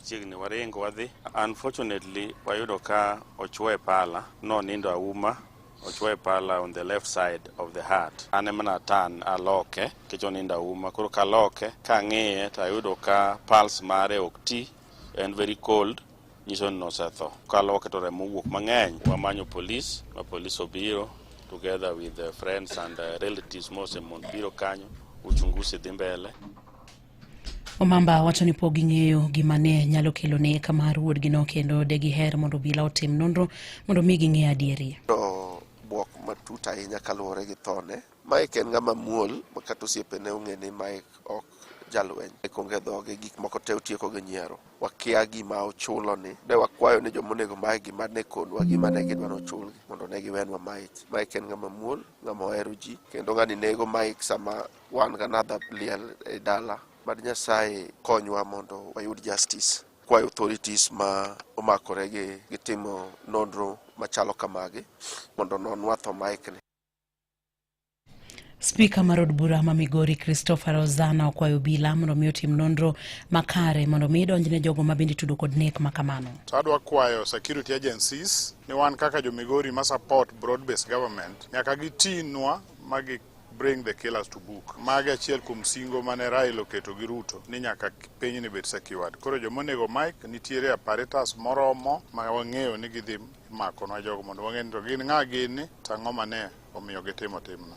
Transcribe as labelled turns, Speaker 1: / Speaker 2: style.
Speaker 1: machiegni waringo wadhi. Unfortunately, wayudo ka ochwoye pala, nonindo auma, ochwoye pala on the left side of the heart. An ema natan aloke, nikech onindo auma. Koro kaloke, kang'iye to ayudo ka pulse mare ok ti, en very cold, nyiso ni nosetho. Kaloke to remo owuok mang'eny. Wamanyo polis, ma polis obiro together with the friends and relatives mosemon biro kanyo, uchunguzi dhi mbele.
Speaker 2: Omamba wacho ni pok ging'eyo gima ne nyalo kelo nek mar wuodgino kendo de giher mondo obila otim nonro mondo mi ging'e adieri.
Speaker 3: To bwok matut ahinya kaluwore gi thone. Mike en ng'ama muol ma kata osiepene ong'e ni Mike ok jalweny. Mike onge dhoge, gik moko te otieko gi nyiero. Wakia gima ochulo ni. Ne wakwayo ni joma onego Mike gima ne konwa gima ne gidwa nochulgi mondo ne giwenwa Mike. Mike en ng'ama muol, ng'ama ohero ji kendo ng'ani nego Mike sama wan gi another liel e dala. Mad Nyasaye konywa mondo wayud justice. Kwayo authorities ma omakore gi timo nonro machalo kamagi mondo nonwa tho Mike ni.
Speaker 2: Spika mar od bura ma Migori Christopher Rozana okwayo obila mondo mi otim nonro makare mondo mi donjne jogo ma bende tudo kod nek ma kamano.
Speaker 4: To adwa kwayo security agencies ni wan kaka jo Migori ma support broad based government nyaka gitinwa ma gi bring the killers to book. Magi achiel kuom singo mane Raila oketo gi Ruto ni nyaka pinyni bed secured. Koro joma onego Mike nitiere apparatus moromo ma wang'eyo ni gidhi makonwa jogo mondo wang'e ni to gin ng'a gini to ang'o mane omiyo gitimo timno.